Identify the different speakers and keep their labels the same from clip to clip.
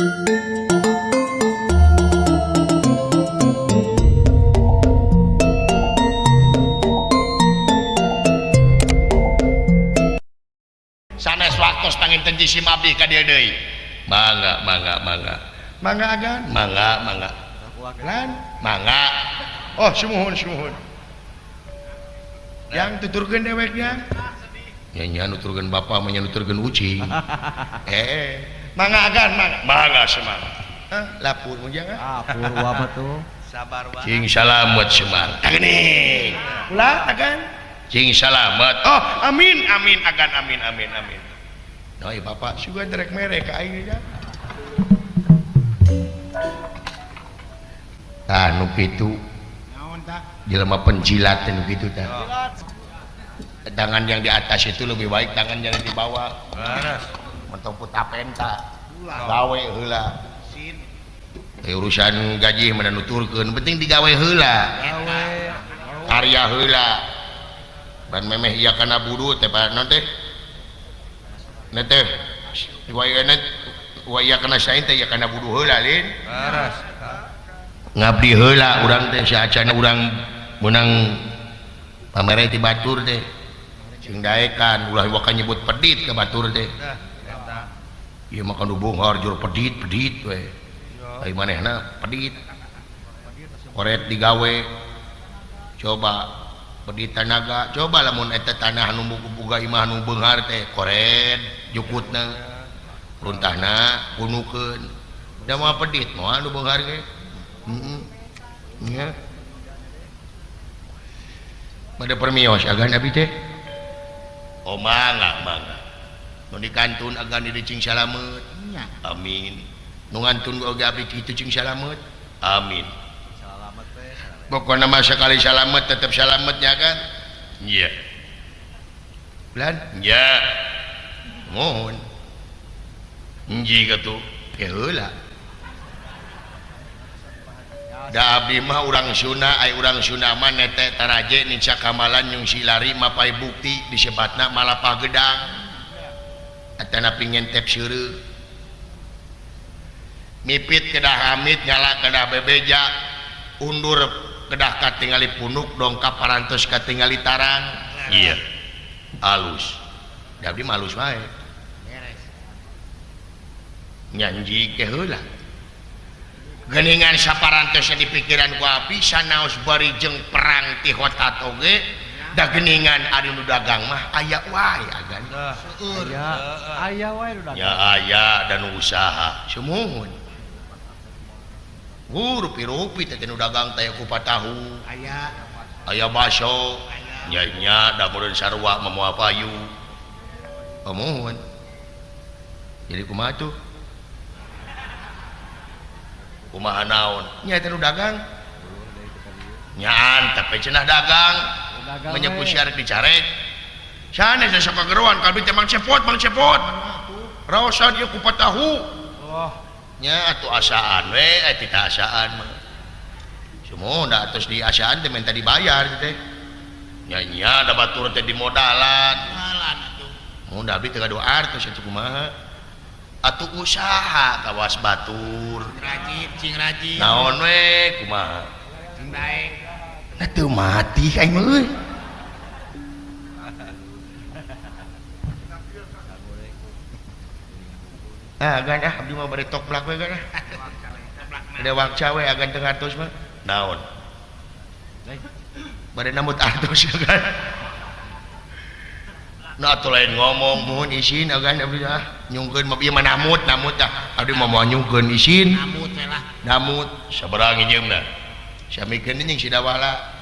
Speaker 1: Sanes waktos panginten jisim abdi ka dieu deui. Mangga mangga mangga. Mangga agan, mangga mangga. Lan, mangga. Oh, sumuhun sumuhun. Yang tuturkeun deweknya. Nya nya nuturkeun bapa mah nya nuturkeun ucing. Mangga agan, mangga. Mangga Semar. Hah, lapur mun jangan.
Speaker 2: Lapur apa tuh?
Speaker 3: Sabar wae.
Speaker 1: Cing salamet Semar. Tageuning. Ulah agan. Cing salamet. Oh, amin amin agan amin amin amin. Nah, ieu bapak sugan rek mere ka aing nya. Tah nu kitu.
Speaker 3: Naon tah?
Speaker 1: Jelema penjilat nu kitu tah. Tangan yang di atas itu lebih baik tangan yang di bawah.
Speaker 3: Leres.
Speaker 1: Mentong putapenta. Gawe heula.
Speaker 3: Sin.
Speaker 1: Urusan gaji mana nuturkeun, penting digawe heula.
Speaker 2: Gawe.
Speaker 1: Karya heula. Ban memeh ieu kana budu teh naon teh? Na teh wa ieu kana sain teh ieu kana budu heula lin.
Speaker 3: Leres.
Speaker 1: Ngabdi heula urang teh saacana urang meunang pamere ti batur teh. Sing daekan ulah waka nyebut pedit ka batur teh. Ieu mah nu beunghar jur pedit-pedit we. Ai manehna pedit. Koret digawe. Coba pedit tanaga, coba lamun eta tanah nu boga imah nu beunghar teh koret jukutna. Runtahna punukeun. Da moal pedit moal nu beunghar ge. Heeh. Nya. Pada permios agan abi teh. Oh mangga mangga. Nu dikantun agan di cing salamet. Amin. Nu ngantun oge abdi kitu cing salamet. Amin. Pokokna mah sekali salamet tetep salamet nya kan? Iya. Bulan? Iya. Mohon. Nji katuh. Ke heula. Da abdi mah urang Sunda, ai urang Sunda mah nete taraje nica kamalan nyung silari mapai bukti disebatna malapah gedang. Atana pingin tep seureuh. Mipit kedah amit nyala kedah bebeja, undur kedah katingali punuk dongkap parantos katingali tarang. Iya. Alus. Da abdi mah alus wae. Nyanji ke heula. Geningan saparantosna di pikiran ku abdi sanaos bari jeung perang ti hotat oge da geningan ari nu dagang mah aya wae agan.
Speaker 3: Seueur.
Speaker 2: Aya wae nu dagang.
Speaker 1: Ya aya dan usaha sumuhun. Rupi-rupi teh nu dagang teh kupat tahu.
Speaker 3: Aya.
Speaker 1: Aya baso. Nya nya da meureun sarua mah moal payu. Sumuhun. Jadi kumaha tuh? Kumaha naon? Nya teh nu dagang. Nyaan tapi cenah dagang. Menyepu siar dicarek. Sanes sok kageroan kabeh teh Mang Cepot, Mang Cepot. Raosan ieu kupat tahu.
Speaker 2: Oh.
Speaker 1: Nya atuh asaan we, tita asaan mah. Sumuhun da atos di asaan teh minta dibayar teh. Nya nya da batur teh dimodalan.
Speaker 3: Modalan atuh.
Speaker 1: Mun da abdi teh gaduh artos atuh kumaha? Atuh usaha kawas batur.
Speaker 3: Rajin, cing rajin.
Speaker 1: Naon we kumaha?
Speaker 3: Cing daek.
Speaker 1: Nah teu mati aing mah euy. Ah agan ah abdi mah bari toplak we gan ah. Ada wakca we agan teu ngartos mah. Naon? Bari nambut artos agan. Nah atuh lain ngomong mohon izin agan abdi ah nyungkeun mah ieu mah namut namut ah abdi mah moal nyungkeun izin.
Speaker 3: Namut we lah.
Speaker 1: Namut sabaraha nginjeumna? Samikeun jeung si Dawala.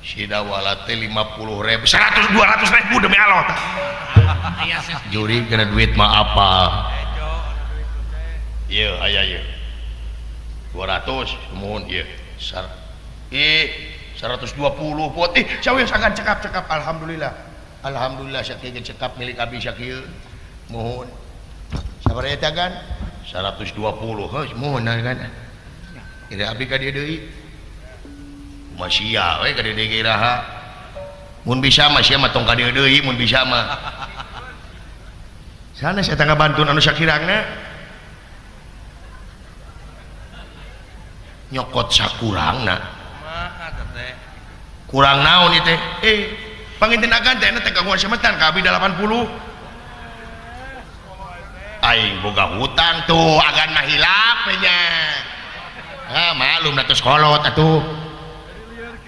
Speaker 1: Si Dawala teh 50.000, 100 200.000 demi Allah tah. Juri kana duit mah apa? Ieu aya ieu. 200 mohon ieu. 120 pot. Ih, sawios agan cekap-cekap alhamdulillah. Alhamdulillah sakieu cekap milik abdi sakieu. Mohon. Sabaraha eta kan? 120. Heuh, mohon kan. Kira abdi ka dieu deui. Masih we ka dieu deui iraha. Mun bisa mah sia mah tong ka dieu deui mun bisa mah. Sanes eta ngabantun anu sakirangna. Nyokot sakurangna. Kurang naon ieu teh? Panginten agan teh teh gangguan semetan ka abdi 80. Aing boga hutang tuh agan mah hilap nya. Ah maklum da tos kolot atuh.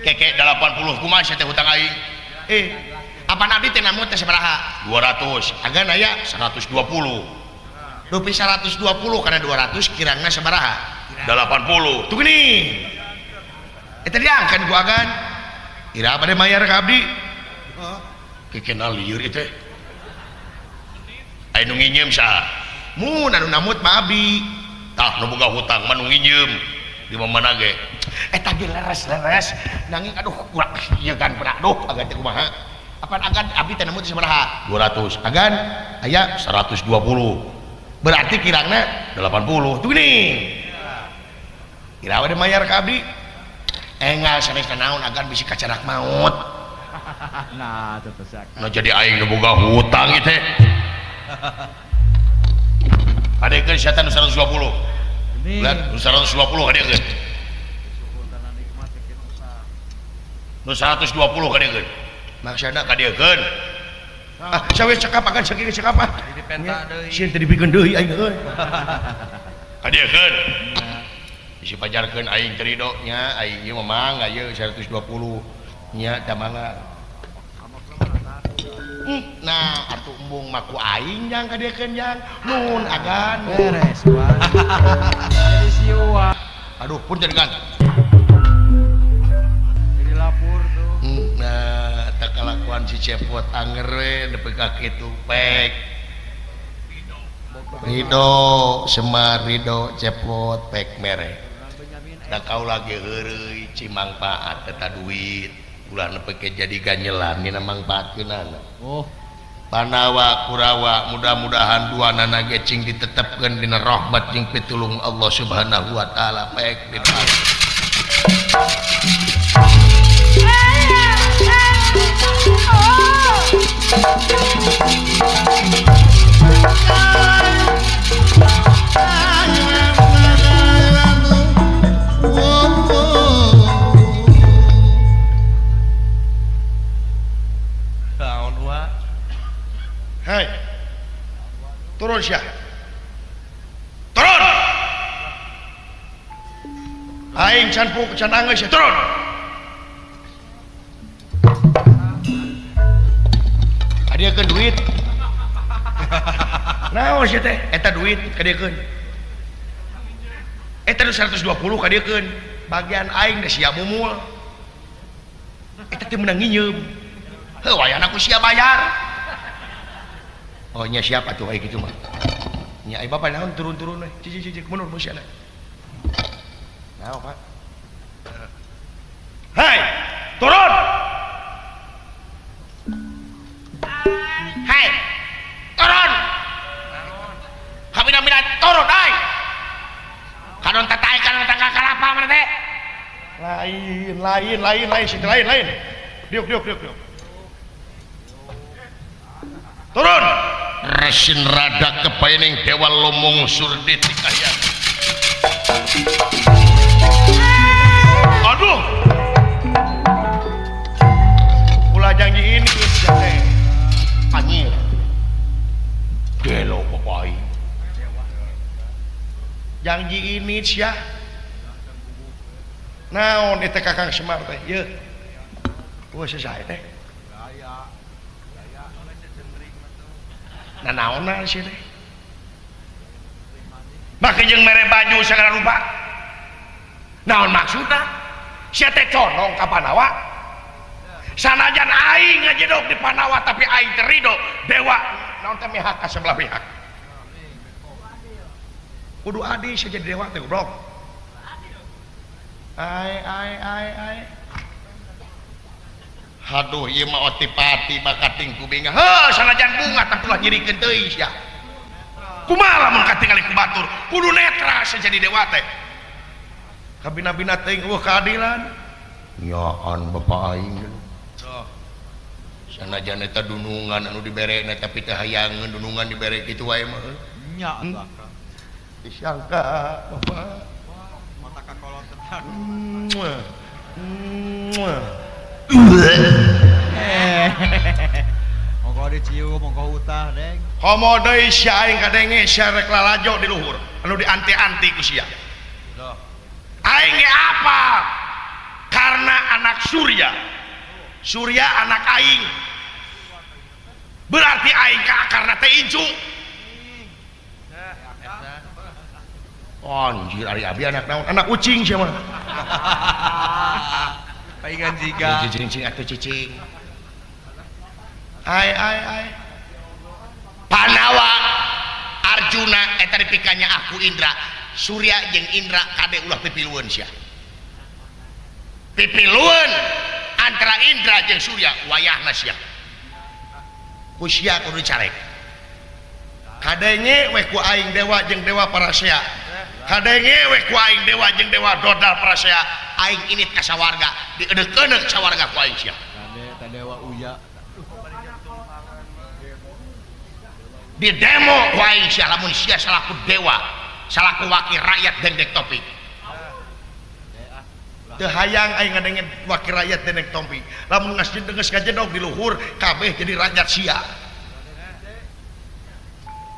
Speaker 1: Keke 80 kumaha sia teh hutang aing? Apaan abdi teh namu teh sabaraha? 200. Agan aya 120. Rupi 120 karena 200 kirangna sabaraha? 80. Tuh gini. Eta diangkan ku agan. Ira bade mayar ka abdi? Kekena lieur ieu teh. Aya nu nginjem saha? Mun anu namut mah abdi. Tah nu boga hutang mah nu nginjem. Di mana ge? Eta ge leres-leres nanging aduh kurang ieu kan pernah aduh agan teh kumaha? Apaan agan abdi teh namut sabaraha? 200. Agan aya 120. Berarti kirangna 80. Tuh gini. Ira bade mayar ka abdi? Engal sanes naon agan bisi kacarak maut.
Speaker 2: Nah, tetep.
Speaker 1: Nah jadi aing nu boga hutang ieu teh. Kadekeun sia teh nu 120. Lihat nu 120 kadekeun. Nu 120 kadekeun. Maksana kadekeun. Ah, sawe cekap agan sakieu cekap ah.
Speaker 4: Dipenta deui.
Speaker 1: Sieun teh dipikeun deui aing euy. Kadekeun. Bisi pajarkeun aing teh ridho nya aing ieu mah mangga ieu 120 nya da mangga. Nah, atuh embung mah ku aing jang kadekeun jang. Nuhun agan.
Speaker 2: Beres wae. Jadi siua.
Speaker 1: Aduh, punten kan.
Speaker 2: Jadi lapur tuh.
Speaker 1: Nah, tak kalakuan si Cepot anger we nepi ka kitu pek. Ridho Semar Ridho Cepot pek mere. Da kaula ge heureuy cimangpaat eta duit. Ulah nepi ka jadi ganjelan dina mangpaatkeunana.
Speaker 2: Oh.
Speaker 1: Pandawa Kurawa mudah-mudahan duanana ge cing ditetepkeun dina rahmat jeung pitulung Allah Subhanahu wa taala pek di Hei, turun sia. Turun. Aing can puk can anggeus sia, turun. Kadieukeun duit. Naon sia teh? Eta duit kadieukeun. Eta nu 120 kadieukeun. Bagian aing da sia mumul. Eta teh meunang nginyeum. Heuh wayahna ku sia bayar. Oh nya siapa tuh kayak gitu mah. Nya ai bapak naon turun-turun we. Cicik cicik mundur mun sia. Naon Pak? Hei, turun. Hei, turun. Kabina-bina turun ai. Kadon tatai kadon tangka kalapa mana teh? Lain, lain, lain, lain, situ lain, lain. Diuk, diuk, diuk, diuk. Turun. Resin rada kepayaning dewa lomong surdi tikaya. Aduh. Ulah janji ini sia teh. Anjir. Gelo bapak aing. Janji ini sia. Naon eta Kakang Semar teh? Yeuh. Eueuh saha teh? Nah naonan sih teh. Make jeung mere baju sagala rupa. Naon maksudna? Sia teh condong ka Pandawa. Sanajan aing ngajedog di Pandawa tapi aing teu ridho dewa naon teh mihak ka sebelah pihak. Kudu adil sia jadi dewa teh goblok. Ai ai ai ai. Aduh ieu mah otipati bakating ku binga. Heuh sanajan bunga tapi ulah nyirikeun teuing sia. Kumaha lamun katingali ku batur? Kudu netra sia jadi dewa teh. Kabina-bina teuing eueuh keadilan. Nyaan bapak aing. Sanajan eta dunungan anu diberena tapi teh hayangeun dunungan dibere kitu wae mah.
Speaker 2: Nya atuh akang.
Speaker 1: Disangka bapak.
Speaker 2: Mata kakolot. Monggo dicium, monggo utah, Deng.
Speaker 1: Komo deui sia aing kadenge sia rek lalajo di luhur. Anu dianti-anti ku sia. Aing ge apa? Karena anak Surya. Surya anak aing. Berarti aing ka akarna teh incu. Anjir ari abi anak naon? Anak ucing sia mah.
Speaker 2: Paingan jiga.
Speaker 1: Cicing cing atuh cicing. Ai ai ai. Panawa Arjuna eta dipikanya aku Indra. Surya jeung Indra kade ulah pipilueun sia. Pipilueun antara Indra jeung Surya wayahna sia. Ku sia kudu dicarek. Kadenge we ku aing dewa jeung dewa parasea. Kadenge we ku aing dewa jeung dewa dodal parasea. Aing init ka sawarga, dieudeukeun sawarga ku aing sia.
Speaker 2: Kade ta dewa uya.
Speaker 1: Di demo ku aing sia lamun sia salaku dewa, salaku wakil rakyat dendek topi. Teu hayang aing ngadenge wakil rakyat dendek topi. Lamun geus ngajedog di luhur kabeh jadi rakyat sia.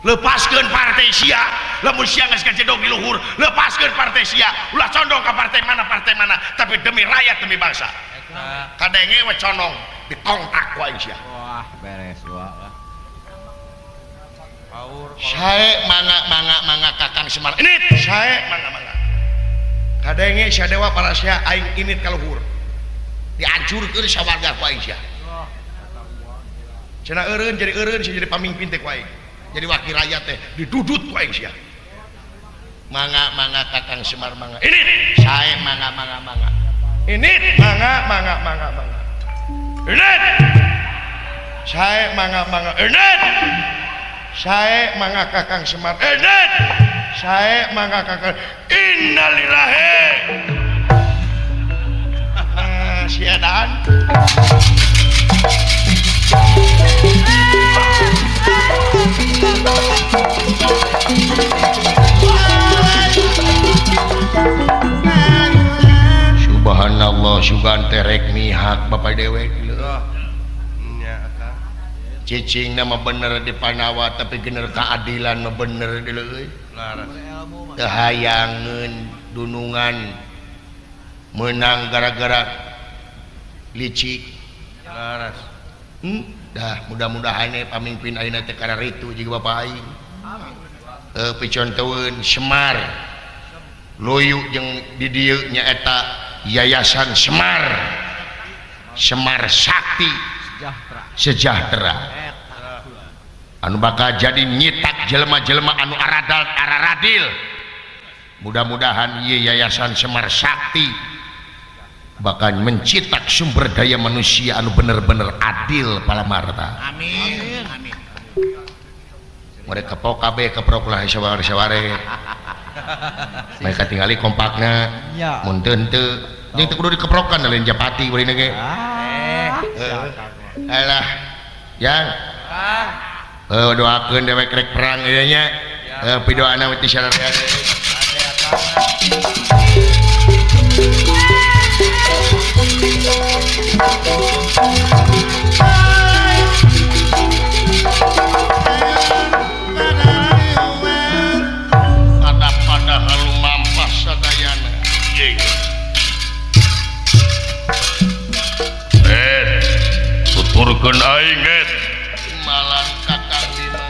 Speaker 1: Lepaskeun partai sia, lamun sia geus ngajedog di luhur, lepaskeun partai sia, ulah condong ka partai mana, tapi demi rakyat demi bangsa. Kadenge we condong ditongtak ku aing sia.
Speaker 2: Wah, beres wah.
Speaker 1: Sae mangga mangga mangga Kakang Semar. Init sae mangga mangga. Kadenge sia dewa para sia aing init ka luhur. Dihancurkeun sawarga ku aing sia. Cenah eureun jadi eureun sia jadi pamimpin teh ku aing. Jadi wakil rakyat teh didudut ku aing sia. Mangga mangga Kakang Semar mangga. Init sae mangga mangga mangga. Init mangga mangga mangga mangga. Init sae mangga mangga. Init sae mangga Kakang Semar. Init sae mangga Kakang. Innalillahi. Nah, si edan. Subhanallah sugan terek mihak bapak dewek. Cicing nama bener di Panawa tapi gener keadilan mah bener di leuy. Teu hayangeun dunungan menang gara-gara licik. Laras. Dah mudah-mudahan pamimpin ayeuna teh kararitu jiga bapa aing. Picontoeun Semar. Luyu jeung di dieu nyaeta Yayasan Semar. Semar Sakti Sejahtera. Anu bakal jadi nyitak jelema-jelema anu aradal araradil. Mudah-mudahan ieu Yayasan Semar Sakti bakal mencitak sumber daya manusia anu bener-bener adil palamarta.
Speaker 3: Amin. Amin.
Speaker 1: Mereka keprok kabeh keprok lah saware-saware. Mereka tingali kompakna. Mun teu henteu. Jeung teu kudu dikeprokan lain japati beureuna ge. Alah, yang doakeun dewek rek perang ieu nya. Pidoana we ti sararea. Pada halu mampas sadayana. Tuturkeun aing et malah Kakang Bima.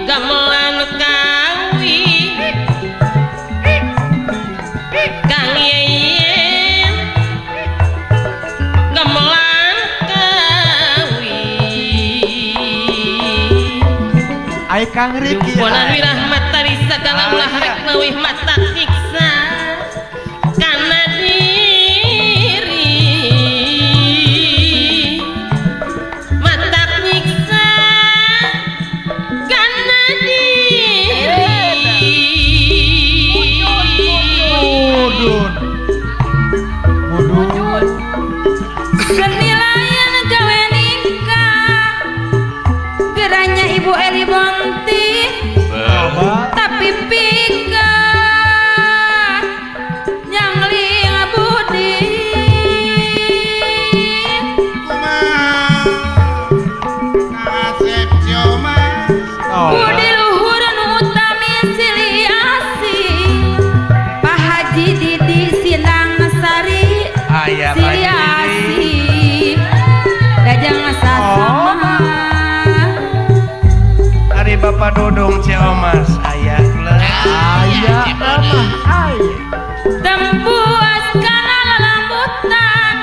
Speaker 4: Gamelan kawi Kang Yeyen gamelan kawi
Speaker 2: Ai Kang Riki.
Speaker 4: Jumponan wirahmat tari sagala ulah rek leuwih mata siksa kana diri mata nyiksa kana diri.
Speaker 2: Mudun. Mudun.
Speaker 5: Senilayan gawe nikah geranya Ibu Eli Bonti
Speaker 2: Toba.
Speaker 5: tapi pikir nyangling budi
Speaker 3: Kumaha Kasep Ciomas
Speaker 2: Toba.
Speaker 5: Budi luhur nu utami silih asih Pak Haji Didi Sindang Sari
Speaker 6: Aya Pak
Speaker 5: silih
Speaker 6: Haji Didi.
Speaker 5: asih dajang sasama.
Speaker 6: Ari Bapak Dodong Ciomas aya kula.
Speaker 2: Aya mah aya.
Speaker 5: Tempuas kana lalambutan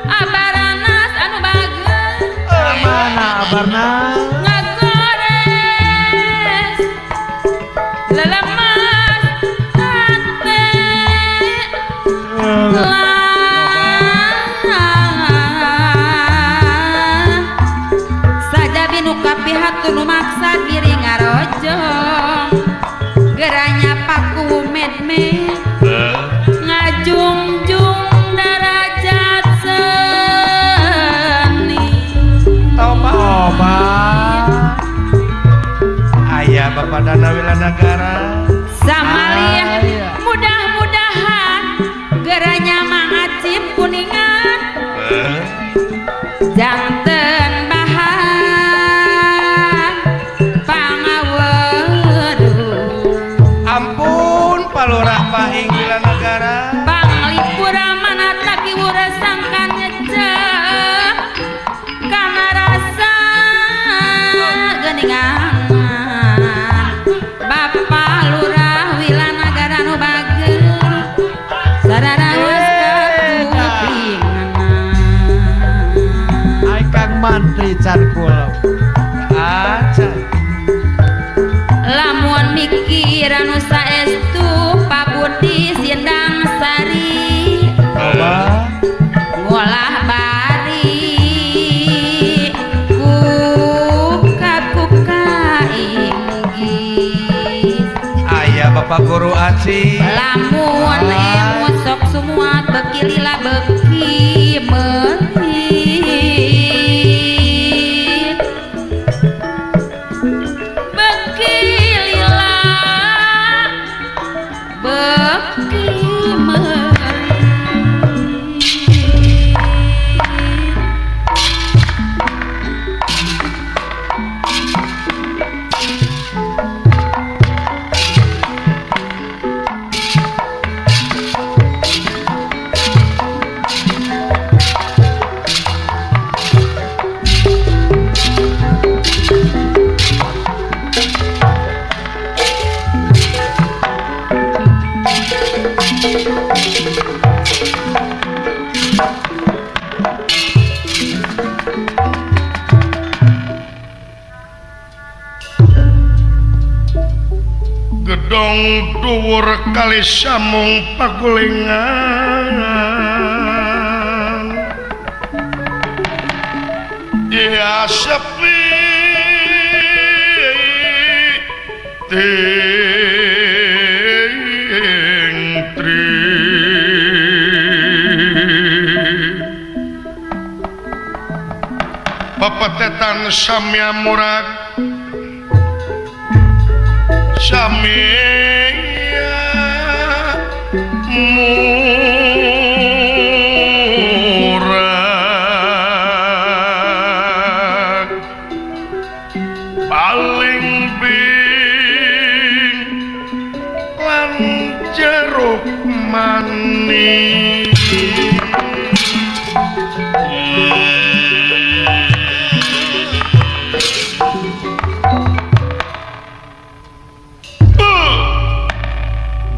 Speaker 5: abaranas anu bager
Speaker 2: Mana abarna?
Speaker 5: Ngagores lelemas hate lah sajabi nu kapihatun nu maksa diri ngarojong geranya paku medme ngajungjung darajat seni.
Speaker 6: Toba.
Speaker 2: Toba.
Speaker 6: Aya Bapak Dana Wilanagara.
Speaker 5: Samalia
Speaker 2: Aya.
Speaker 5: mudah-mudahan geranya mangacip kuningan janten bahan pangaweruh.
Speaker 6: Ampun Pak Lurah Pahing Wilanagara.
Speaker 5: Panglipura mana kiwura sangkan nyecep kana rasa geuningan Bapak Lurah Wilanagara nu bager sararaos kakupingan.
Speaker 2: Ai Kang Mantri can kula.
Speaker 6: Acan.
Speaker 5: Lamun mikir anu saestu Pabudi Sindang Sari
Speaker 2: Toba.
Speaker 5: ngolah bari kuka-kuka inggis.
Speaker 6: Aya Bapak Guru Aci.
Speaker 5: Lamun emu sok sumuat beki lila beki meunit beki lila beki meunit.
Speaker 1: Gedong dhuwur kali samung pagulingan ya sepi ting tri pepetetan samya murag samya murag paling bing lan jeruk manis.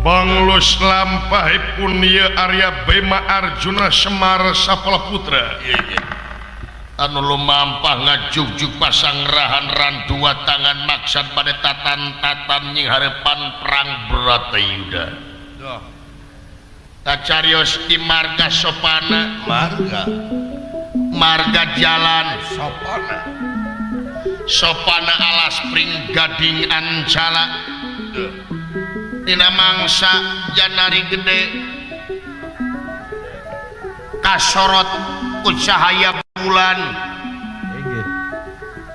Speaker 7: Banglus lampahipun ieu Arya Bima Arjuna Semar Sapala Putra.
Speaker 1: Anu lumampah ngajugjug pasangrahan ran dua tangan maksad pada tatan-tatan nying harepan perang Bratayuda. Tacarios di marga sopana, marga jalan
Speaker 7: sopana,
Speaker 1: sopana alas pring gading ancala dina mangsa janari gede kasorot ku cahaya bulan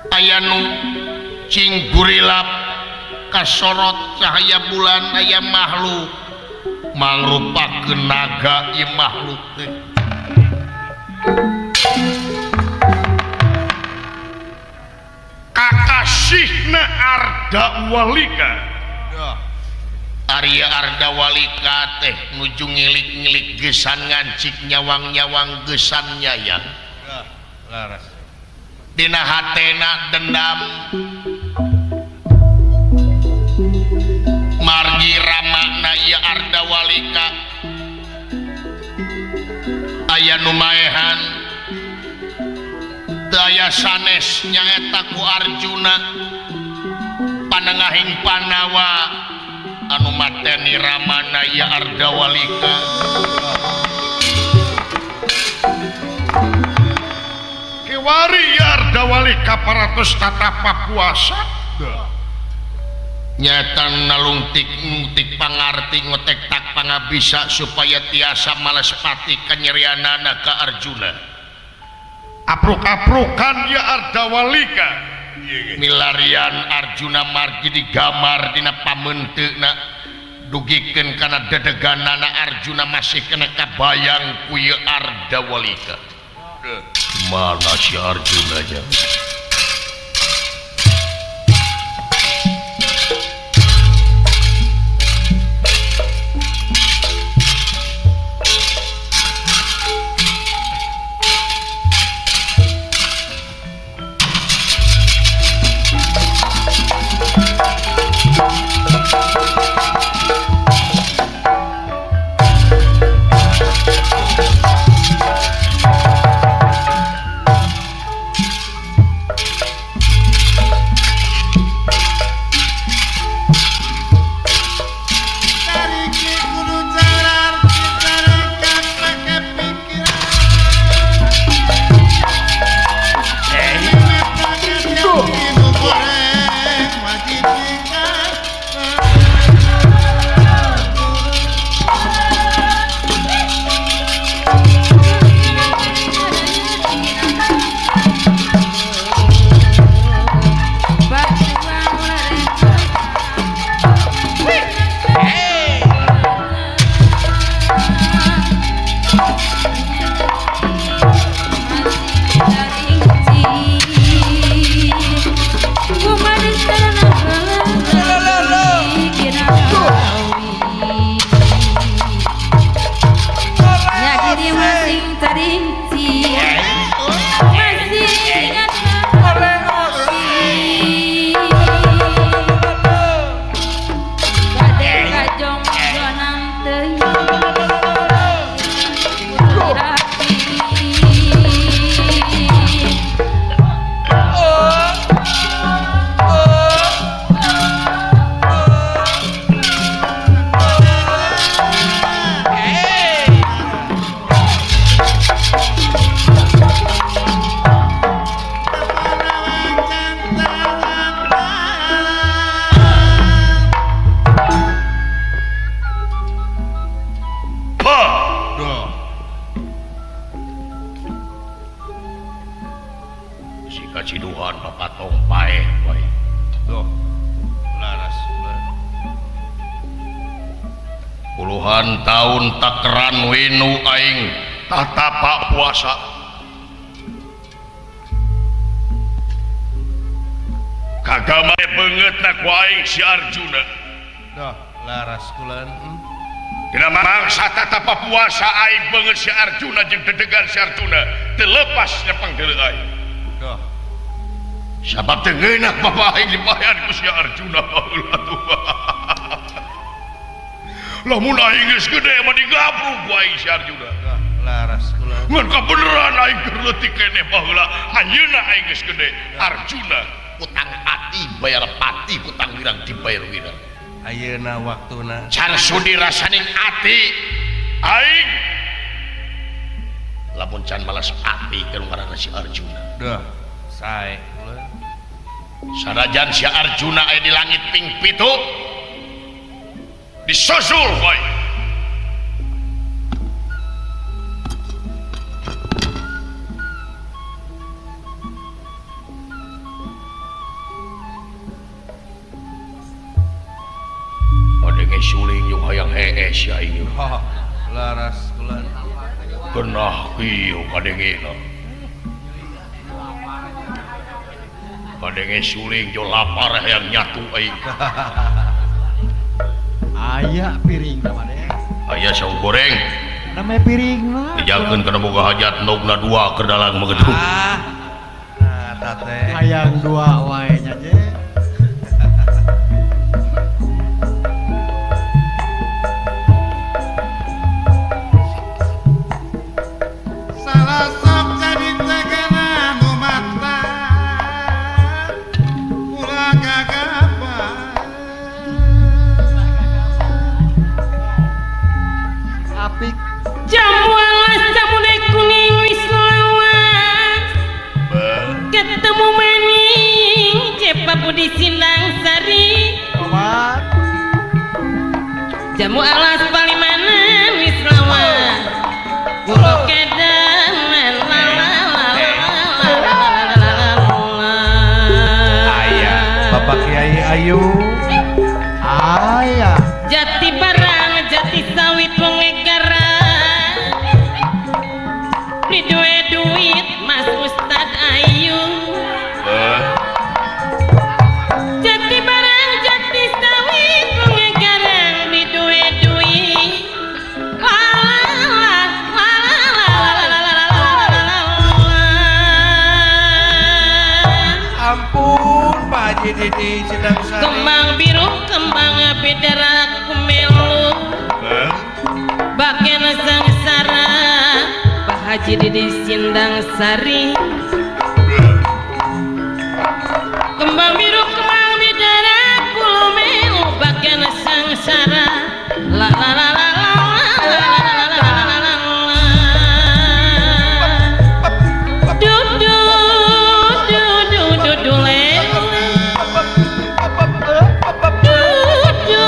Speaker 1: aya nu cing gurilap kasorot cahaya bulan aya makhluk mangrupakeun naga ieu makhluk teh.
Speaker 7: Kakasihna Arda Walika.
Speaker 1: Arya Arda Walika teh nuju ngilik-ngilik gesan ngancik nyawang-nyawang gesan nyayang. Dina hatena dendam margi ramana ieu Arda Walika aya nu maehan teu aya sanes nyaeta ku Arjuna panengahing Pandawa anu mateni ramana ieu Arda Walika.
Speaker 7: Kiwari Arda Walika paratus tatapa puasa
Speaker 1: nyata nalungtik-ngungtik pangarti ngotek tak pangabisa supaya tiasa malespati kanyerianana ka Arjuna.
Speaker 7: Apruk-aprukan ya Arda Walika
Speaker 1: milarian Arjuna margi digamar dina pamenteuna dugikeun kana dedeganana Arjuna masih kena kabayang ku ieu Arda Walika. Mana si Arjuna nya? Kaciduhan papatong paeh wae.
Speaker 3: Tuh. Laras.
Speaker 1: Puluhan tahun takeran winu aing tatapak puasa.
Speaker 7: Kagamae beungeutna ku aing si Arjuna.
Speaker 3: Duh, laras kulan.
Speaker 7: Dina mangsa tatapa puasa aing beungeut si Arjuna jeung dedegan si Arjuna teu lepas nyepeng deuleu aing.
Speaker 3: Duh.
Speaker 1: Sabab teu ngeunah bapa aing dibayar ku si Arjuna baheula tuh.
Speaker 7: Lamun aing geus gede mah digabruk ku aing si Arjuna.
Speaker 3: Laras kula.
Speaker 7: Ngan kabeneran aing keur leutik keneh baheula, ayeuna aing geus gede. Arjuna kutang ati bayar pati, kutang wirang dibayar wirang.
Speaker 3: Ayeuna waktuna.
Speaker 7: Can sudi rasaning ati aing. Lamun can malas ati ka nu ngaranna si Arjuna.
Speaker 3: Duh, sae kula.
Speaker 7: Sanajan si Arjuna aya di langit ping 7 disusul wae. Padenge suling yung hayang hees ya aing.
Speaker 3: Laras kula.
Speaker 7: Genah kieu kadengena. Kadenge suling jo lapar hayang nyatu aing.
Speaker 2: Aya piring mah deh.
Speaker 7: Aya saung goreng.
Speaker 2: Namanya piring mah.
Speaker 7: Dijakeun kana boga hajat nogna dua keur dalang mah geduh.
Speaker 3: Ah. Nah, tate.
Speaker 2: Hayang dua wae nya je.
Speaker 8: Salah sok jadi tegana nu mata. Ulah gagapan.
Speaker 2: Apik.
Speaker 4: Jamu alas jamune kuning wis lawas. Ketemu maning cepa budi sindang sari.
Speaker 2: Obat.
Speaker 4: Jamu alas palimanan wis lawas. Kulo kedanan la la la la la la la.
Speaker 3: Aya, Bapak Kiai Ayu.
Speaker 2: Aya.
Speaker 4: Jati barang jati sawit wong egaran. Beli duwe duit Mas Ustad Ayu. Jati barang jati sawit wong egaran beli duwe duit. La la la la la la la la la la la.
Speaker 3: Ampun Pak Haji Didi Sindang Sari.
Speaker 4: Kembang biru kembang bidara kumelu. Bagian sangsara Pak Haji Didi Sindang Sari. Kembang biru kembang bidara kumelu bagian sangsara. La la la la la la la la la la la la. Du du du du du du le. Du du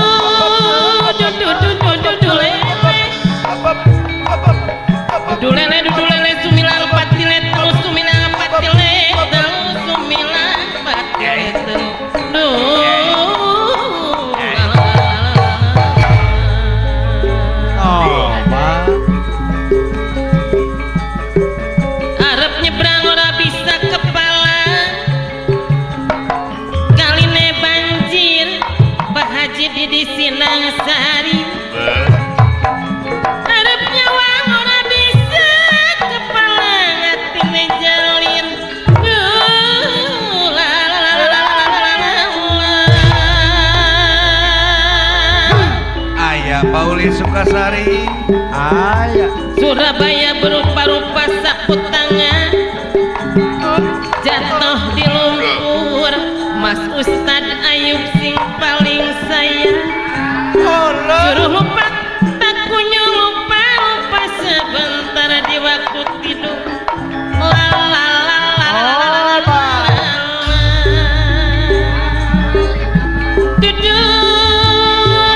Speaker 4: du du du du du du le. Du lele du lele sumilang patile telu sumilang patile telu sumilang patile telu. Du. La la la la la.
Speaker 2: Obat.
Speaker 4: Arep nyebrang ora bisa kepala. Kaline banjir Pak Haji Didi Sindang Sari. Arep nyawang ora bisa kepala ngatine jalin. Duh, la la la la la la la la la.
Speaker 3: Aya Pauli Sukasari.
Speaker 2: Aya.
Speaker 4: Surabaya berupa-rupa sapu tangan jatuh di lumpur. Mas Ustad Ayub sing paling sayang. Suruh lupa tak kunyung lupa lupa sebentar di waktu tidur. La la la la la la la la la. Dudu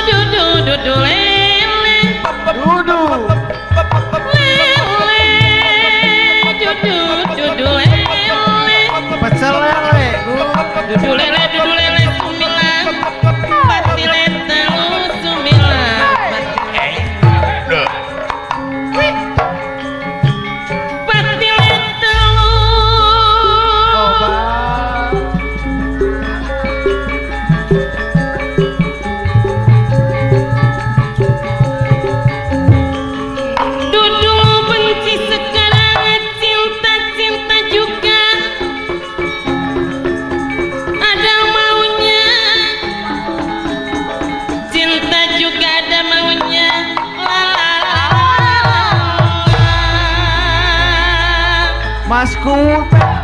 Speaker 4: dudu dudu lele.
Speaker 2: Dudu.
Speaker 4: Lele dudu dudu lele.
Speaker 2: Pecel lele.
Speaker 4: Dudu lele dudu lele sumilang patile telu sumilang patile telu.
Speaker 2: Obat.
Speaker 4: Dudu benci sekarang cinta cinta juga ada maunya. Cinta juga ada maunya.
Speaker 3: Ku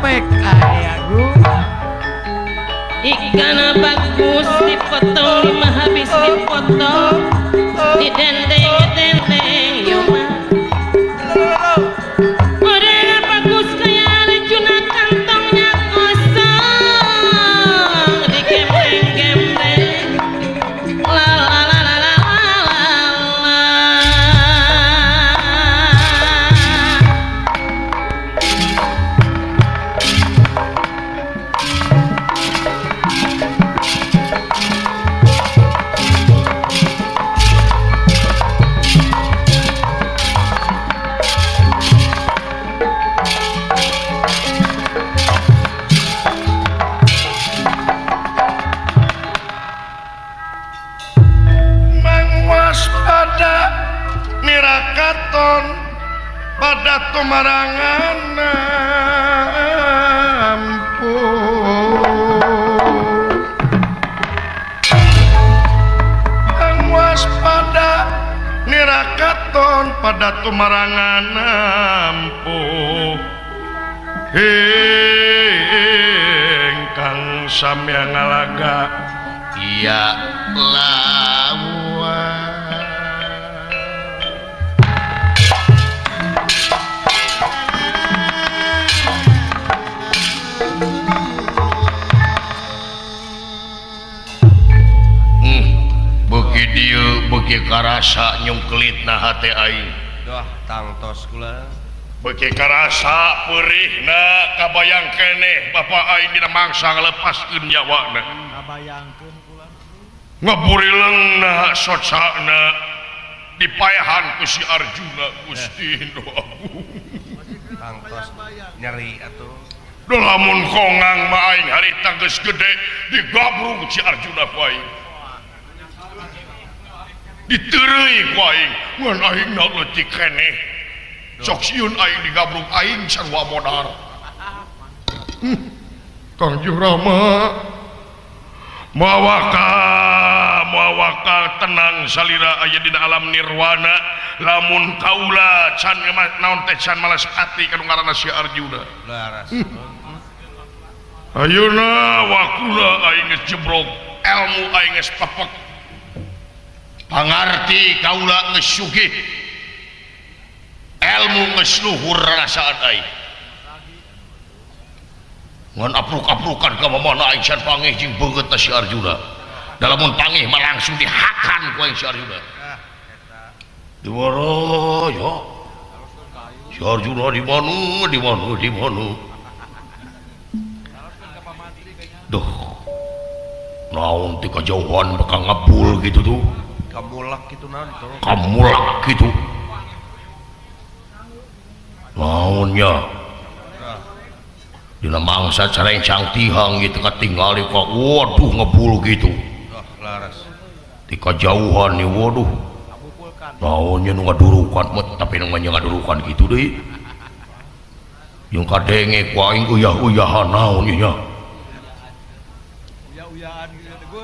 Speaker 3: pek aya gu.
Speaker 4: Ikan bagus dipotong lima habis dipotong didendeng-dendeng yuma. Udah bagus kayak Arjuna kantongnya kosong digembeng-gembeng la la la la la la la.
Speaker 7: Mangwaspada nirakaton pada tumarangan ampun. Mangwaspada nirakaton pada tumarangan ampun. Ingkang samya ngalaga
Speaker 1: iya lawa. Beuki dieu beuki karasa nyungkelitna hate aing.
Speaker 6: Doh tangtos kula.
Speaker 7: Beuki karasa peurihna kabayang keneh bapa aing dina mangsa ngalepaskeun nyawana.
Speaker 2: Kabayangkeun kula.
Speaker 7: Ngaburileungna socana dipaehan ku si Arjuna Gusti nu Agung.
Speaker 6: Tangtos nyeri atuh.
Speaker 7: Duh lamun kongang mah aing harita geus gede digabrug si Arjuna ku aing. Diteureuy ku aing ngan aing na leutik keneh. Sok sieun aing digabrug aing sarua modar. Kangjeng Rama mawaka tenang salira aya dina alam nirwana lamun kaula can naon teh can malas ati kanu ngaranna si Arjuna.
Speaker 6: Laras.
Speaker 7: Ayeuna wakula aing geus jebrog ilmu aing geus pepek
Speaker 1: pangarti kaula geus sugih ilmu geus luhur rasaan aing. Ngan apruk-aprukan ka mamana aing can pangih jeung beungeutna si Arjuna. Da lamun pangih mah langsung dihakan ku aing si Arjuna. Di mana ya? Si Arjuna di mana? Di mana? Di mana? Duh. Naon ti kajauhan bakal ngabul gitu tuh.
Speaker 6: Kamulak gitu naon tuh.
Speaker 1: Kamulak gitu. Naonnya? Dina mangsa carencang tihang gitu katingali kok waduh ngebul gitu. Ti kajauhan nih waduh. Naonnya nu ngadurukan tapi nu ngadurukan gitu deui. Jeung kadenge ku aing uyah-uyahan naon ieu nya.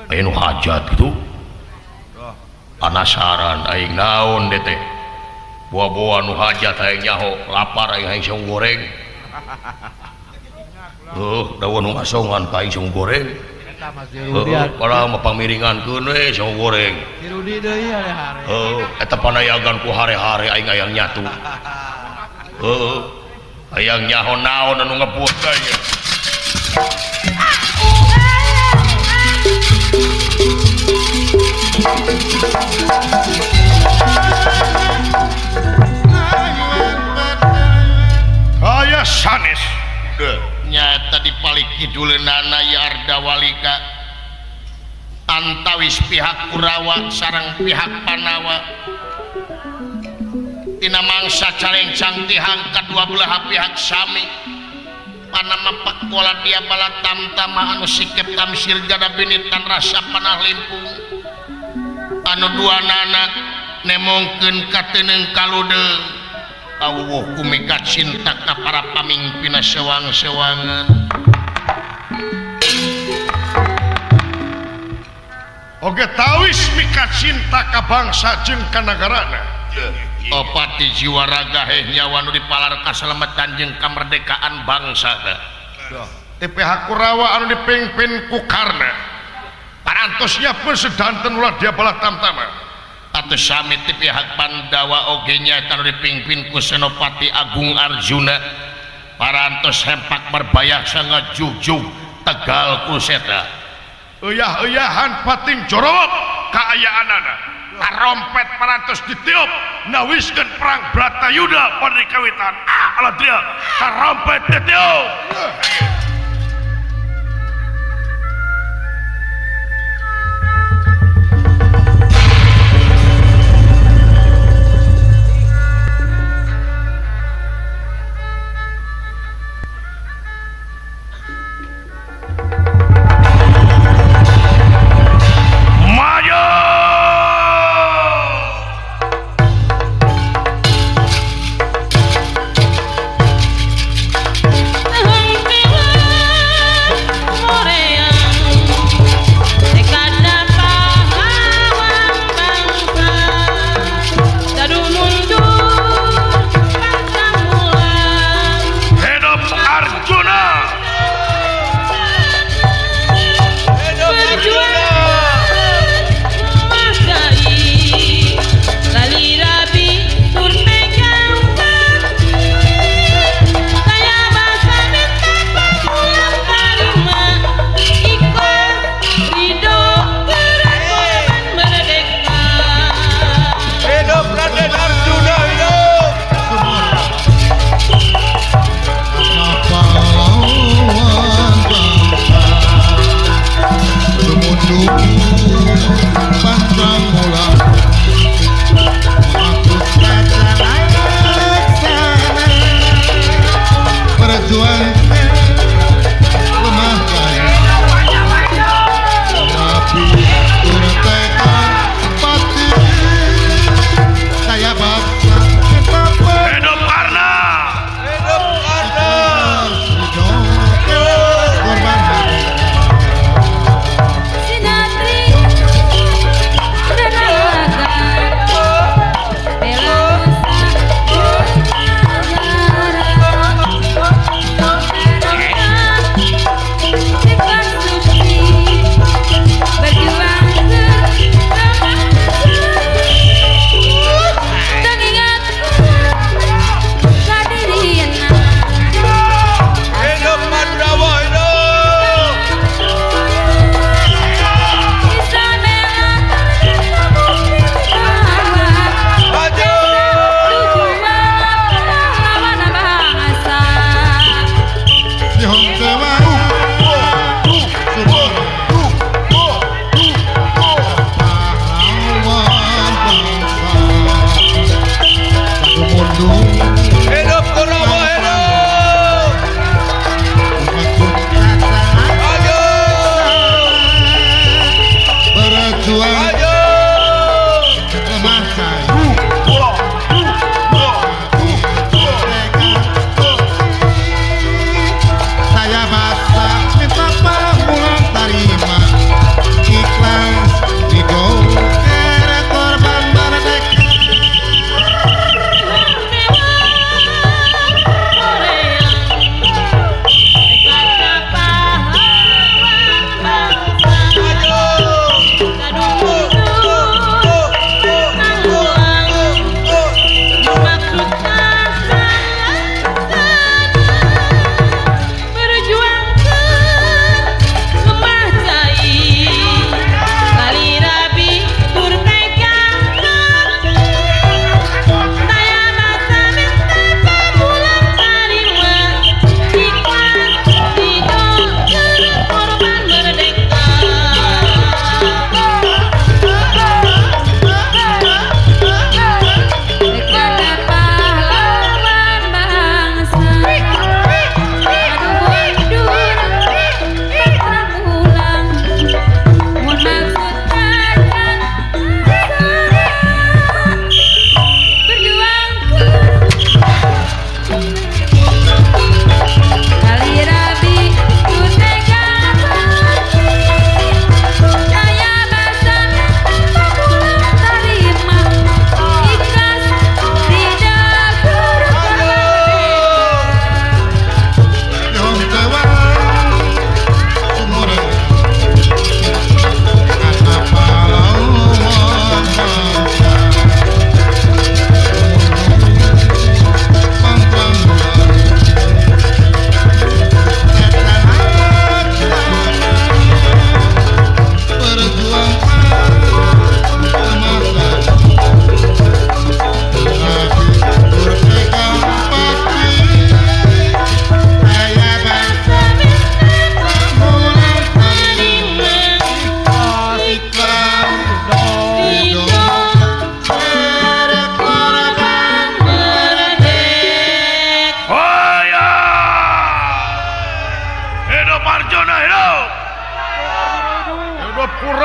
Speaker 1: Aya nu hajat gitu. Panasaran aing naon deh teh. Buah-buah nu hajat aing nyaho lapar aing hayang saung goreng. Daun nu ngasongan ka aing saung goreng.
Speaker 2: Eta Mas Rudi.
Speaker 1: Padahal mah pamiringankeun we saung goreng.
Speaker 2: Si Rudi deui hare-hare.
Speaker 1: Eta panayagan ku hare-hare aing hayang nyatu. Hayang nyaho naon anu ngebut aing.
Speaker 7: Aya sanes
Speaker 1: nyata di palik kiduleunana Yarda Walika antawis pihak Kurawa sareng pihak Panawa tina mangsa calencang tihang kadua belah pihak sami panama pakola dia bala tamtama anu sikep tamsir jada binitan rasa panah limpung anu dua nana nemongkeun kateuneng kaludeung awuh kumika cinta ka para pamimpina sewang-sewangan.
Speaker 7: Oge tawis mika cinta ka bangsa jeung ka nagarana.
Speaker 1: Opati jiwa raga heh nyawa nu dipalar kasalametan jeung kamerdekaan bangsa teh. Ti pihak Kurawa anu dipimpin ku Karna. Parantosnya pun sedanten ulah dia balah tamtama. Atuh sami ti pihak Pandawa oge nyaeta anu dipimpin ku Senopati Agung Arjuna. Parantos hempak merbayah sangajugjug tegal ku seta. Uyah-uyahan pating jorowok kaayaanana. Tarompet parantos ditiup nawiskeun perang Bratayuda pada kawitan. Ah alah dia tarompet ditiup.
Speaker 5: Sinatri dan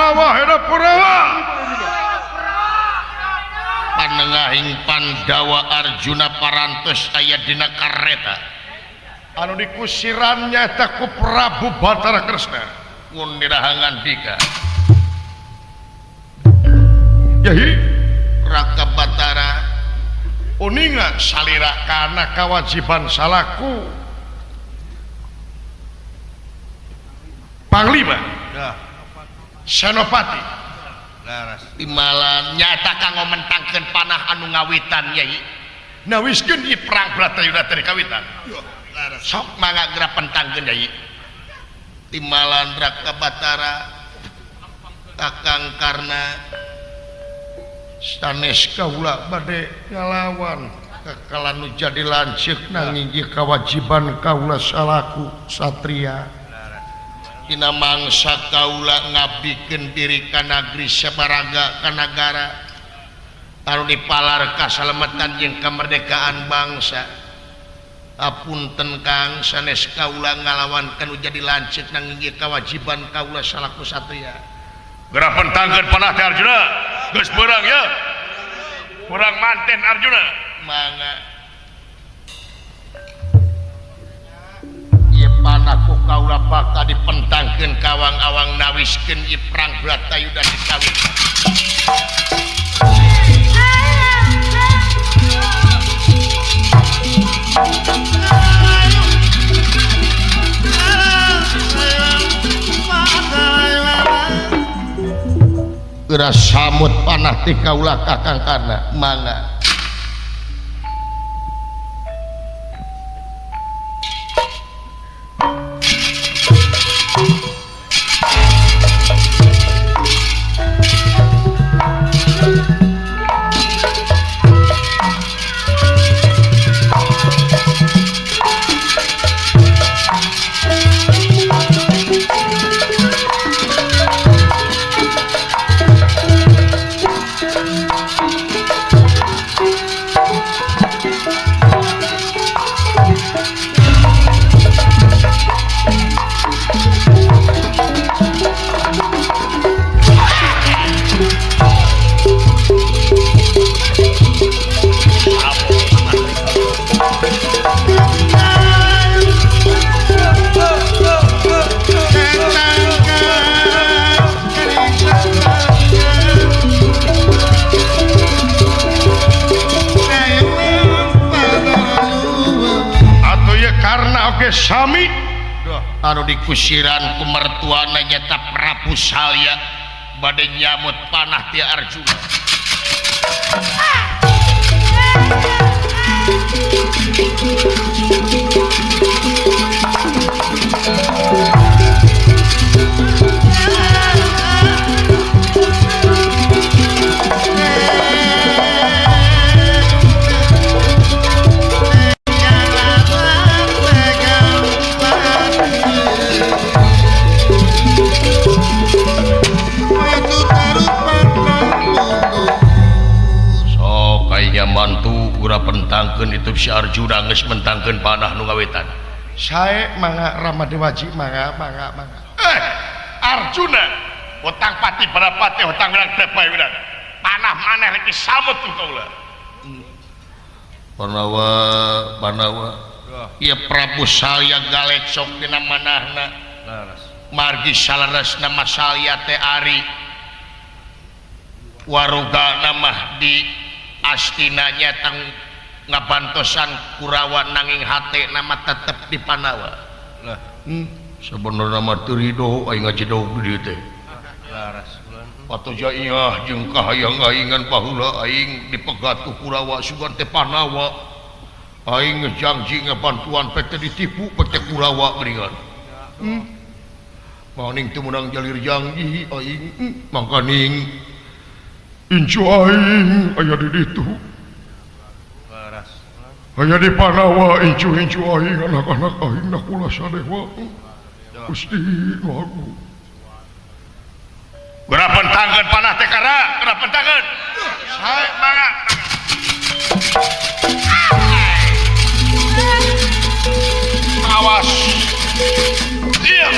Speaker 7: Kurawa hidup Kurawa.
Speaker 1: Panengahing Pandawa Arjuna parantos aya dina kareta
Speaker 7: anu dikusiran nyaeta ku Prabu Batara Kresna
Speaker 1: mun dirahangan dika
Speaker 7: Yahi
Speaker 1: Raka Batara
Speaker 7: uninga salira kana kawajiban salaku Panglima Senopati
Speaker 1: Timalan nyata kanggo mentangkeun panah anu ngawitan Yai
Speaker 7: nawiskeun ieu perang Bratayuda teh kawitan
Speaker 1: sok mangga geura pentangkeun Yai Timalan Raka Batara Kakang Karna
Speaker 7: sanes kaula bade ngalawan kakalan nu jadi lanceuk nanging ieu kawajiban kaula salaku satria
Speaker 1: dina mangsa kaula ngabdikeun diri ka nagri sabaraga ka nagara anu dipalar kasalametan jeung kemerdekaan bangsa. Apunten Kang sanes kaula ngalawan kanu jadi lanceuk nanging ieu kawajiban kaula salaku satria.
Speaker 7: Geura pentangkeun panah teh Arjuna geus beurang ya kurang manten Arjuna
Speaker 1: mangga ieu panah ku kaula bakal dipentangkeun kawang-awang nawiskeun ieu perang Bratayuda dikawit. Geura samut panah ti kaula Kakang Karna mangga
Speaker 7: Sami
Speaker 1: anu dikusiran ku mertuana nyata Prabu Salya bade nyamut panah ti Arjuna. Mantu gura pentangkeun itu si Arjuna geus mentangkeun panah nu ngawitan.
Speaker 7: Sae mangga Rama Dewaji mangga mangga mangga. Arjuna hutang pati barapati hutang rang depa panah maneh rek disamut ku kaula.
Speaker 1: Panawa Panawa ieu Prabu Salya galecok dina manahna. Margi saleresna Salya teh ari warugana mah di astinanya tang ngabantosan Kurawa nanging hate nama tetep di Panawa.
Speaker 3: Lah,
Speaker 1: sebenarnya mah teu rido aing ngajedog di dieu teh.
Speaker 3: Laras bulan.
Speaker 1: Atuh jaiah jeung kahayang aingan baheula aing dipegat ku Kurawa sugan teh Panawa. Aing janji ngabantuan pek teh ditipu pek teh Kurawa geuningan. Maning teu meunang jalir janji aing mangkaning
Speaker 7: incu aing aya di ditu. Aya di Panawa incu-incu aing anak-anak aing nakula sadewa. Gusti nu Geura pentangkeun panah teh kara, geura pentangkeun. Sae mangga. Awas. Iya.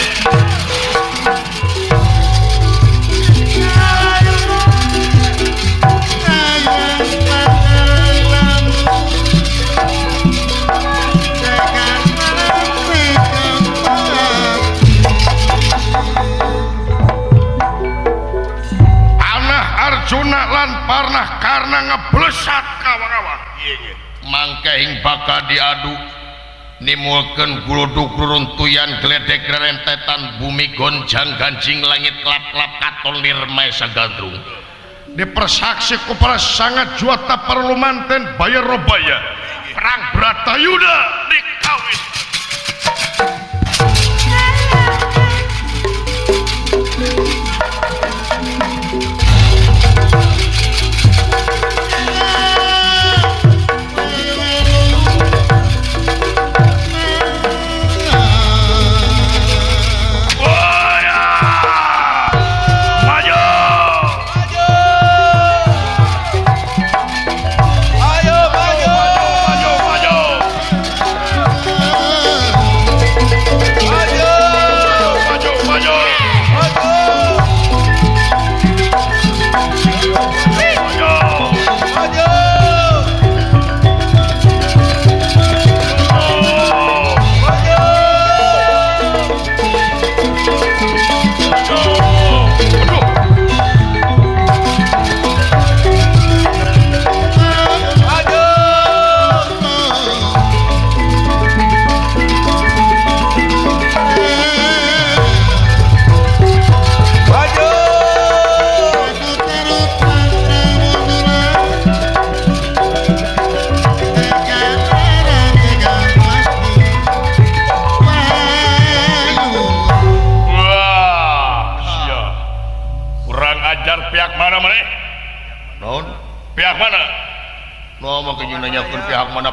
Speaker 7: parnah karena ngeblesat kawang-awang.
Speaker 1: Mangkehing bakal diadu nimulkeun gludug ruruntuyan gledek rentetan bumi gonjang ganjing langit klap-klap katon lir maesa gandrung.
Speaker 7: Dipersaksi ku para sangat juata perlu manten bayar robaya perang Bratayuda dikawin.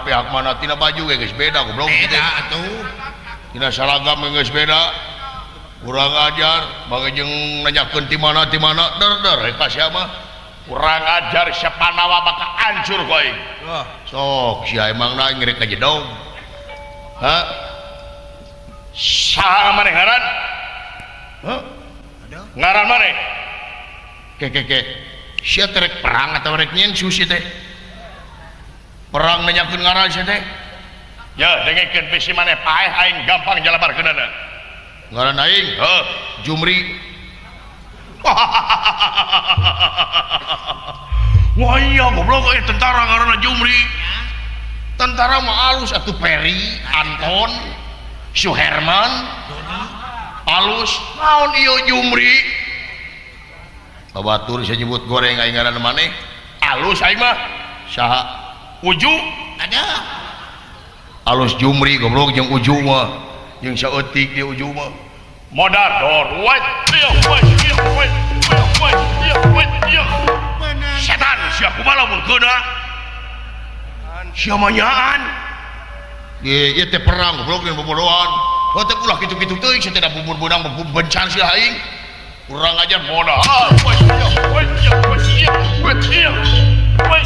Speaker 1: Pihak mana tina baju ge geus beda goblok
Speaker 8: beda atuh
Speaker 1: tina seragam geus beda urang ajar bage jeung nanyakeun ti mana der der ka sia mah
Speaker 7: urang ajar Sepanawa bakal hancur ku aing.
Speaker 1: Sok sia emang na ngerek ka jedog ha
Speaker 7: saha maneh ngaran
Speaker 1: hah
Speaker 7: ngaran maneh
Speaker 1: ke ke ke sia teh rek perang atawa rek nyen susi teh perang nanyakeun ngaran sia teh
Speaker 7: ya dengekeun bisi maneh paeh aing gampang jalabarkeunana
Speaker 1: ngaran aing
Speaker 7: heuh
Speaker 1: Jumri.
Speaker 7: Wah iya goblok euy tentara ngaranna Jumri.
Speaker 1: Tentara mah alus atuh Peri, Anton, Suherman, alus naon ieu Jumri. Babatur sia nyebut goreng aing ngaran maneh
Speaker 7: alus aing mah
Speaker 1: saha
Speaker 7: Uju
Speaker 8: ada
Speaker 1: alus Jumri goblok jeung Uju mah jeung saeutik di Uju mah
Speaker 7: modar dor wat wat wat wat setan sia kumaha lamun keuna sia mah nyaan
Speaker 1: ieu teh perang goblok jeung bobodohan heuh teh ulah kitu-kitu teuing sia teh da bubur beunang bencan sia aing urang ajar
Speaker 7: modar wat wat wat wat.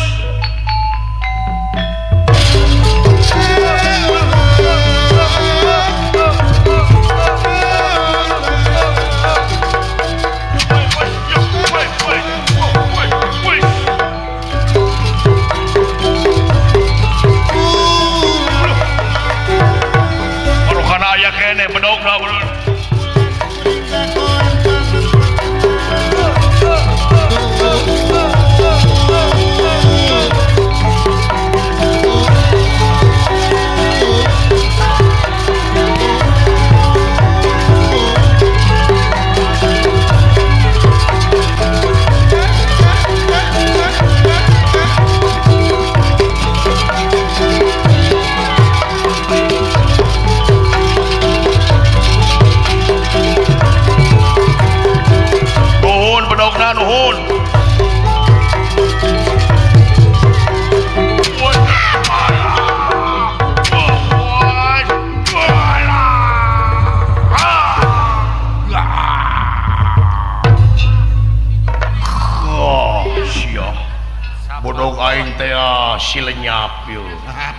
Speaker 1: Si lenyap yeuh.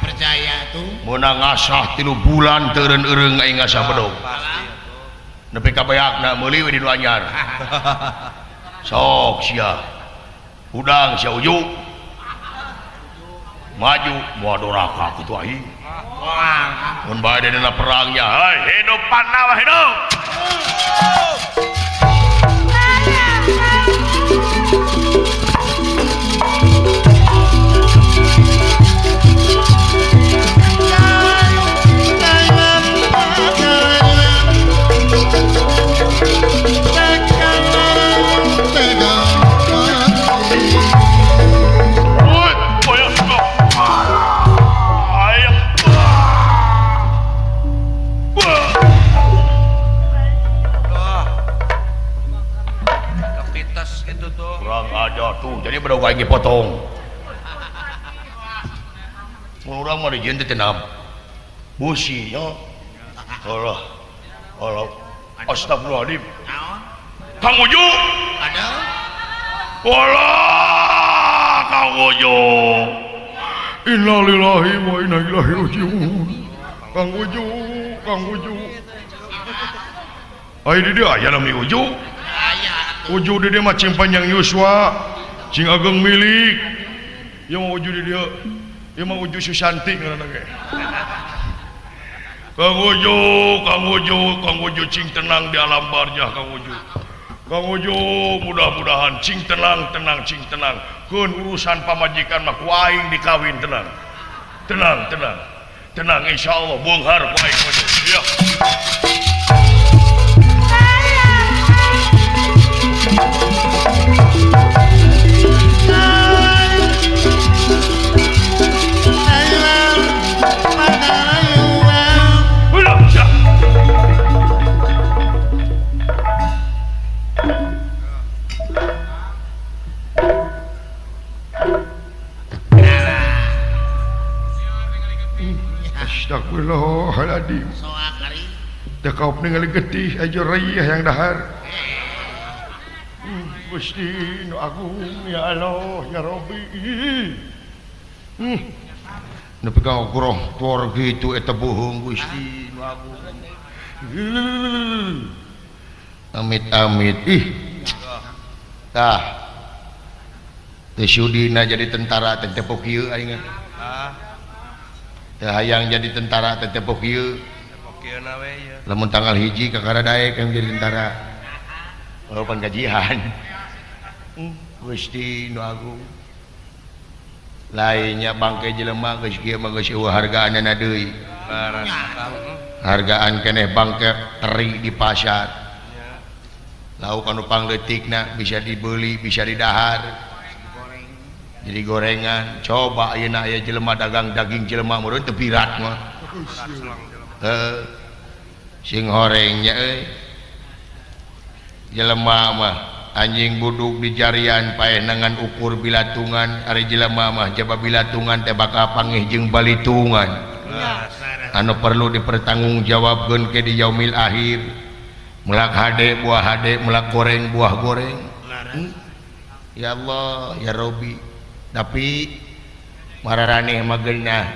Speaker 8: Percaya tuh.
Speaker 1: Meunang ngasah 3 bulan teureun-eureung aing ngasah bedog. Nepi ka beakna meuli we di nu anyar. Sok sia. Hudang sia Uju. Maju moal doraka kitu aing. Mun bae dina perangnya,
Speaker 7: heuy hidup Pandawa hidup.
Speaker 6: Leres gitu tuh.
Speaker 7: Kurang aja tuh. Jadi bedog aing dipotong. Mun urang mah dijieun teh tenam. Busi nya. Allah. Allah. Astagfirullahaladzim.
Speaker 8: Naon?
Speaker 7: Kang Uju.
Speaker 8: Aduh.
Speaker 7: Walah, Kang Uju. Innalillahi wa inna ilaihi rajiun. Kang Uju, Kang Uju. Ai di dieu aya nami Uju.
Speaker 8: Aya atuh.
Speaker 7: Uju di dieu mah cing panjang yuswa, cing ageng milik. Ieu mah Uju di dieu. Ieu mah Uju Susanti ngaranna ge. Kang Uju, Kang Uju, Kang Uju cing tenang di alam barzah Kang Uju. Kang Uju mudah-mudahan cing tenang, tenang, cing tenang. Keun urusan pamajikan mah ku aing dikawin tenang. Tenang, tenang. Tenang insyaallah beunghar ku aing Uju. Iya. Astagfirullahaladzim. Teu kaop ningali getih aja reuh yang dahar. Gusti nu agung ya Allah ya Rabbi. Nepi ka groh tor kitu eta bohong Gusti nu agung. Amit-amit ih. Tah. Teu sudina jadi tentara teh tepok ieu aing. Teu hayang jadi tentara teh tepok ieu. Lamun tanggal 1 kakara daek yang jadi tentara. Walaupun gajian. Gusti nu agung. Lainnya bangke jelema geus kieu mah geus eueuh hargaanna deui. Hargaan keneh bangke teri di pasar. Lauk anu pangleutikna bisa dibeli, bisa didahar. Jadi gorengan. Coba ayeuna aya jelema dagang daging jelema meureun teu pirat mah. Heuh. Sing horeng nya euy. Jelema mah anjing buduk di jarian paeh nangan ukur bilatungan, ari jelema mah jaba bilatungan teh bakal pangih jeung balitungan. Anu perlu dipertanggungjawabkeun ke di yaumil akhir. Melak hade buah hade, melak goreng buah goreng. Ya Allah, ya Robi. Tapi mararaneh mah geunah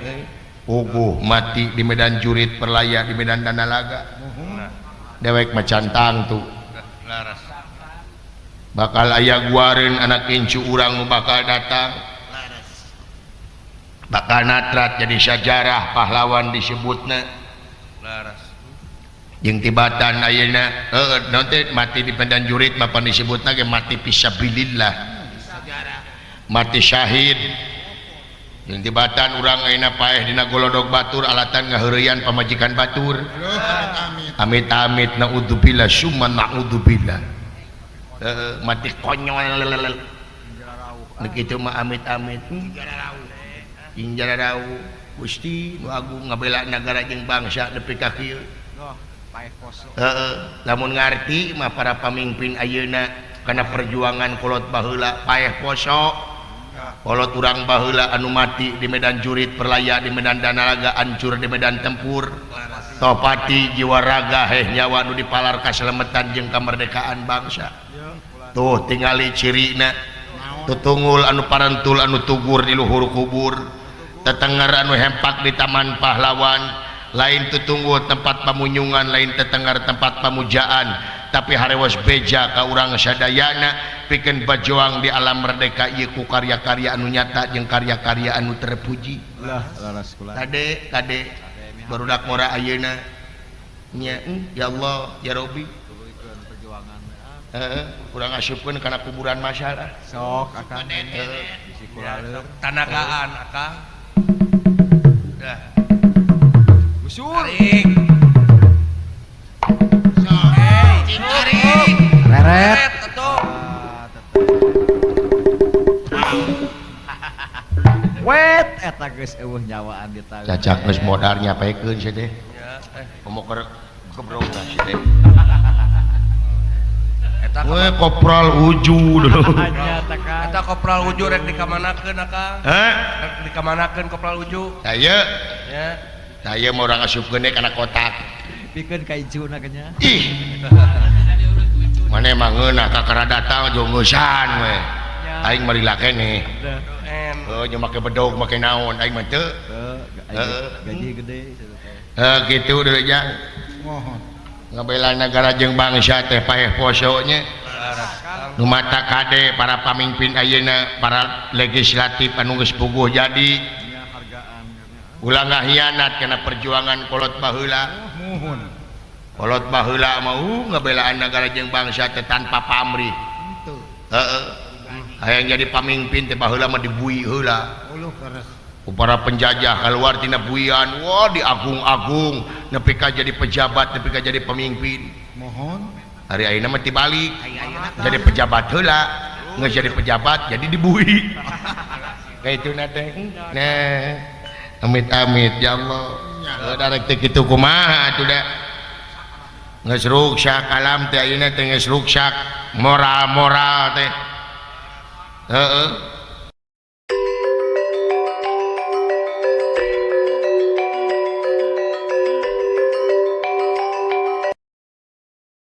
Speaker 7: puguh mati di medan jurit perlaya di medan danalaga. Dewek mah cantang tuh. Bakal aya guareun anak incu urang nu bakal datang. Bakal natrat jadi sajarah pahlawan disebutna. Jeung tibatan ayeuna heueuh naon teh mati di medan jurit mah pan disebutna ge mati fisabilillah. Mati syahid. Jeung tibatan urang ayeuna paeh dina golodog batur alatan ngaheureyan pamajikan batur. Amit-amit naudzubillah summa naudzubillah. Mati konyol nu kitu mah amit-amit. Injararau Gusti nu agung ngabela nagara jeung bangsa nepi ka kieu. Heeh, lamun ngarti mah para pamimpin ayeuna kana perjuangan kolot baheula paeh poso. Kolot urang baheula anu mati di medan jurit perlaya di medan danalaga hancur di medan tempur. Topati jiwa raga heh nyawa nu dipalar kaselemetan jeung kamerdekaan bangsa. Tuh tingali cirina tutungul anu parantul anu tugur di luhur kubur, tetengar anu hempak di taman pahlawan, lain tutunggu tempat pamunyungan, lain tetengar tempat pamujaan, tapi harewas beja ka urang sadayana pikeun bajoang di alam merdeka ieu ku karya-karya anu nyata jeung karya-karya anu terpuji.
Speaker 2: Lah laras kula.
Speaker 1: Kade kade barudak ngora ayeuna nya ya Allah ya Rabbi. Kurang asupkeun kana kuburan masyarakat.
Speaker 2: Sok akang. Bisi kula
Speaker 6: tanagaan akang. Dah.
Speaker 2: Busur.
Speaker 6: Tarik.
Speaker 8: Sok. Cing tarik.
Speaker 2: Reret.
Speaker 6: Atuh.
Speaker 2: Wet eta geus eueuh nyawaan di tangan.
Speaker 1: Cacak geus modar nyapekeun sia teh. Komo keur gebrong sia teh.
Speaker 7: We kopral uju dulu.
Speaker 6: Eta kopral uju rek dikamanakeun Akang?
Speaker 7: Heh?
Speaker 6: Rek dikamanakeun kopral uju?
Speaker 7: Saya.
Speaker 6: Ya.
Speaker 7: Saya mau orang asupkeun kana kotak.
Speaker 2: Pikeun ka ijuna nya.
Speaker 7: Ih. Mana emang ngeunah kakara datang jongeusan we. Aing mari keneh. Heuh nya make bedog make naon aing mah teu.
Speaker 2: Heeh, gaji gede.
Speaker 7: Heuh kitu deui jang.
Speaker 3: Mohon.
Speaker 7: Ngabela negara jeung bangsa teh paeh poso nya. Nu mata kade para pamimpin ayeuna para legislatif anu geus puguh jadi ulah ngahianat kana perjuangan kolot baheula.
Speaker 3: Mohon.
Speaker 7: Kolot baheula mau ngabelaan negara jeung bangsa teh tanpa pamrih. Heeh. Hayang jadi pamimpin teh baheula mah dibui heula. Ku para penjajah keluar tina buian, wah diagung-agung nepi ka jadi pejabat, nepi ka jadi pemimpin.
Speaker 3: Mohon.
Speaker 7: Hari ayeuna mah tibalik. Jadi pejabat heula, geus jadi pejabat jadi dibui. Kaituna teh. Nah, amit-amit ya Allah. Heuh darek teh kitu kumaha atuh da. Geus ruksak alam teh ayeuna teh geus ruksak moral-moral teh. Heeh.